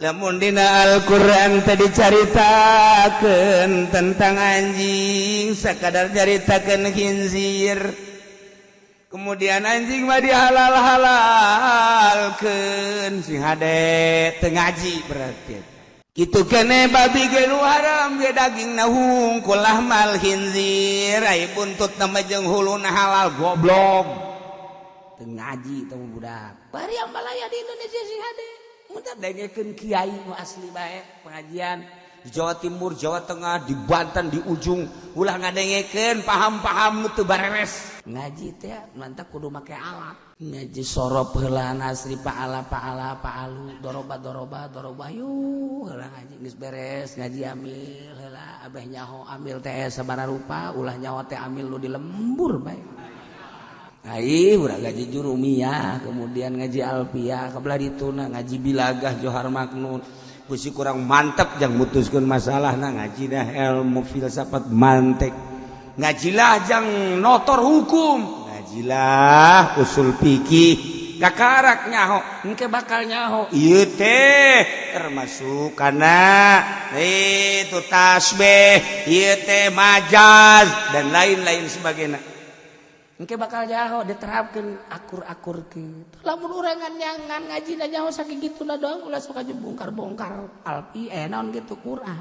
Lamun dina Al-Qur'an tadi caritakeun tentang anjing, sakadar caritakeun khinzir, kemudian anjing mah dihalal-halalkeun, sing hade teu ngaji berarti. Kitu kene babi ge nu haram ge dagingna hungkul, lahmal khinzir, ai buntut mah jeung huluna halal. Goblok, teu ngaji teh budak. Bari yang balaya di Indonesia, sing hade. Mun dengekeun kiai nu asli bae pengajian di Jawa Timur, Jawa Tengah, di Banten, di ujung, ulah ngadengekeun paham-paham nu teu bareres. Ngaji teh mantap kudu make alat. Ngaji sorof heula, nasri, fa'ala fa'ala fa'alu, doroba doroba doroba, yuk heula ngaji. Geus beres ngaji, amil heula, abeh nyaho amil teh sabaraha rupa, ulah nyaho teh amil nu di lembur bae. Ai urang ngaji jurumiyah, kemudian ngaji alfiah, kebelah dituna ngaji bilagah, johar maknun. Gusi kurang mantap jang mutuskeun masalah nah, ngaji dah ilmu filsafat mantek. Ngajilah jang notor hukum, ngajilah usul fikih. Kakarak nyaho, engke bakal nyaho. Ieu teh termasuk kana itu tasbih, ieu teh majaz dan lain-lain sebagainya. Engke bakal nyaho diterapkan akur-akur gitu. Lamun urang ngan ngaji nyaho sakituna doang, ulah sok aja bongkar-bongkar alfi naon gitu Quran.